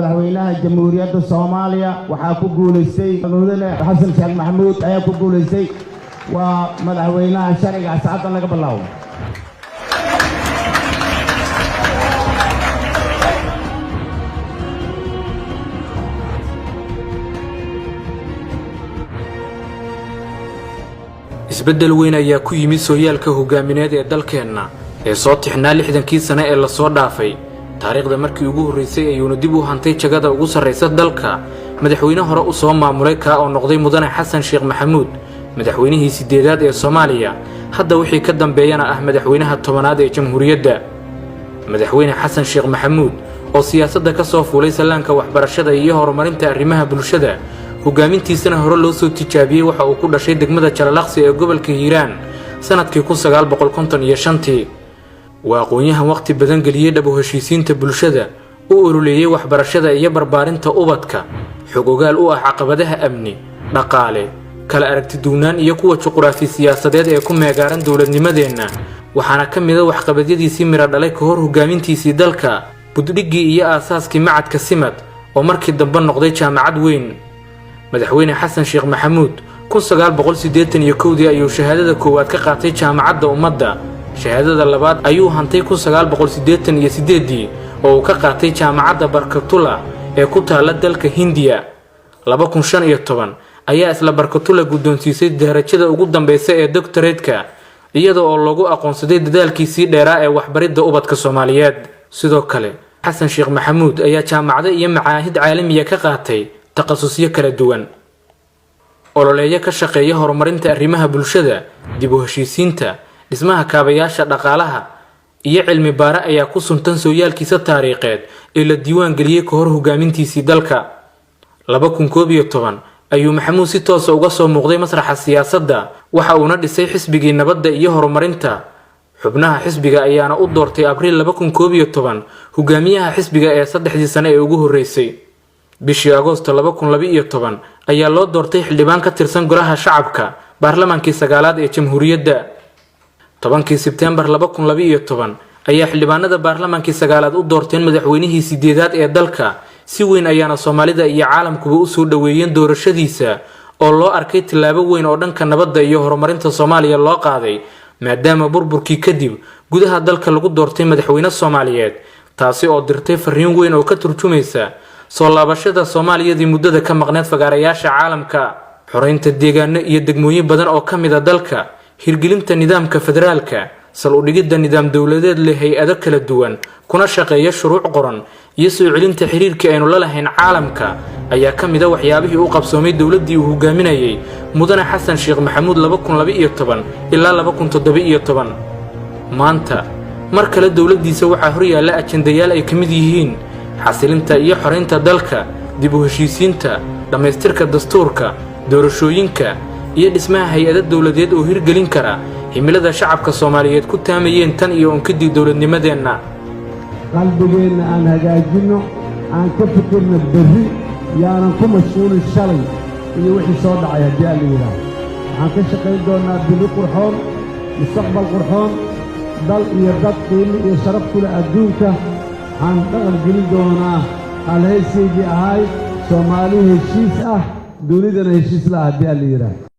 Madaxweynaha Jamhuuriyadda Soomaaliya waxaa ku guulaystay Mudane Xasan Sheekh Maxamuud ayaa ku guulaystay, waa madaxweynaha sharciga saacaddan laga bilaabo. Isbeddel weyn ayaa ku yimid sooyaalka hogaamineed ee dalkeenna ee soo tixnaa 60kii sane ee lasoo dhaafay. Taariikhda markii ugu horraysay ayuuna dib u hantay jagada ugu sarraysa dalka madaxweyne hore u soo maamulay, kaa oo noqday Mudane Xasan Sheekh Maxamuud, madaxweynihii siddeedaad ee Soomaaliya, hadda wixii ka dambeeyana ah madaxweynaha 10aad ee jamhuuriyadda. Madaxweyne Xasan Sheekh Maxamuud oo siyaasadda ka soo fuulay sallaanka waxbarashada iyo horumarinta arrimaha bulshada, hogaamintiisana hore loo soo tijaabiyey, waxa uu ku dhashay degmada Jalalaqsi ee gobolka Hiiraan sanadkii 1955-tii. Waa aqoon-yahan wakhti badan geliyey dhab u heshiisiinta bulshada, u ololeeyey waxbarashada iyo barbaarinta ubadka, xog ogaal u ah caqabadaha amni, dhaqaale, kala aragtiduwnaan iyo kuwa juquraafi siyaasadeed ee ku meegaaran dowladnimadeenna. Waxaana ka mida waxqabadyadiisii miro dhalay ka hor hogaamintiisii dalka buddhiggii iyo aasaaskii macadka Simad oo markii dambe noqday jaamacad weyn. Madaxweyne Xasan Sheekh Maxamuud 1981-dii ayuu shahaadada koowaad ka qaatay Jaamacadda Ummadda. Shahaadada labaad ayuu hantay 1988-dii oo uu ka qaatay Jaamacadda Barkatula ee ku taalla dalka Hindiya. 2015 ayaa isla Barkatula guddoonsiisay darajada ugu dambaysa ee doctoratka, iyada oo loogu aqoonsaday dadaalkiisii dheeraa ee waxbaridda ubadka Soomaaliyeed. Sidoo kale Xasan Sheekh Maxamuud ayaa jaamacado iyo macaahid caalamiya ka qaatay takhasusyo kala duwan. Ololeeyo ka shaqeeya horumarinta arrimaha bulshada, dib u heshiisiinta, dhismaha kaabayaasha dhaqaalaha iyo cilmi baare ayaa ku suntan sooyaalkiisa taariikheed ee la diiwaan geliyey ka hor hogaamintiisii dalka. 2011 ayuu Maxamuud si toosa uga soo muuqday masraxa siyaasadda, waxa uuna dhisay xisbigii Nabadda iyo Horumarinta. Xubnaha xisbiga ayaana u doortay Abriil 2011 hogaamiyaha xisbiga ee saddexdii sane ee ugu horreysay. Bishii Agoosto 2012 ayaa loo doortay xildhibaan ka tirsan Golaha Shacabka, baarlamaankii sagaalaad ee jamhuuriyadda. 10-kii Sebteembar 2012 ayaa xildhibaanada baarlamaankii sagaalaad u doorteen madaxweynihii sideedaad ee dalka. Si weyn ayaana Soomaalida iyo caalamkuba usoo dhoweeyeen doorashadiisa oo loo arkay tallaabo weyn oo dhanka nabadda iyo horumarinta Soomaaliya loo qaaday, maadaama burburkii kadib gudaha dalka lagu doortay madaxweyne Soomaaliyeed, taasi oo dirtay fariin weyn oo ka turjumaysa soo laabashada Soomaaliyadii muddada ka maqneed fagaarayaasha caalamka. Xoreynta deegaano iyo degmooyin badan oo ka mid a dalka, hirgelinta nidaamka federaalka, sal udhigidda nidaam dowladeed leh hay-ado kala duwan kuna shaqeeya shuruuc qoran, iyo soo celinta xiriirkii aynu la lahayn caalamka ayaa ka mid a waxyaabihii u qabsoomay dowladdii uu hogaaminayay Mudane Xasan Sheekh Maxamuud 2012 ilaa 2017. Maanta mar kale dowladdiisa waxaa horyaalla ajendayaal ay ka mid yihiin xasilinta iyo xoraynta dalka, dib u heshiisiinta, dhammaystirka dastuurka, doorashooyinka iyo dhismaha hay-ado dowladeed oo hirgelin kara himilada shacabka Soomaaliyeed ku taamayeen tan iyo unkidii dowladnimadeenna. Qalbigeenna aan hagaajinno, aan ka fikirno berri, yaanan ku mashquulin shalay iyo wixii soo dhacay. Haddii aan la yidhaaho, waxaan ka shaqayn doonnaa berri qurxoon, mustaqbal qurxoon, dal iyo dad qiimo iyo sharaf ku leh adduunka. Waxaan dhaqan gelin doonaa halhaysaygii ahay: Soomaali heshiis ah, dunidana heshiis la ah, haddii aan la yidhaaho.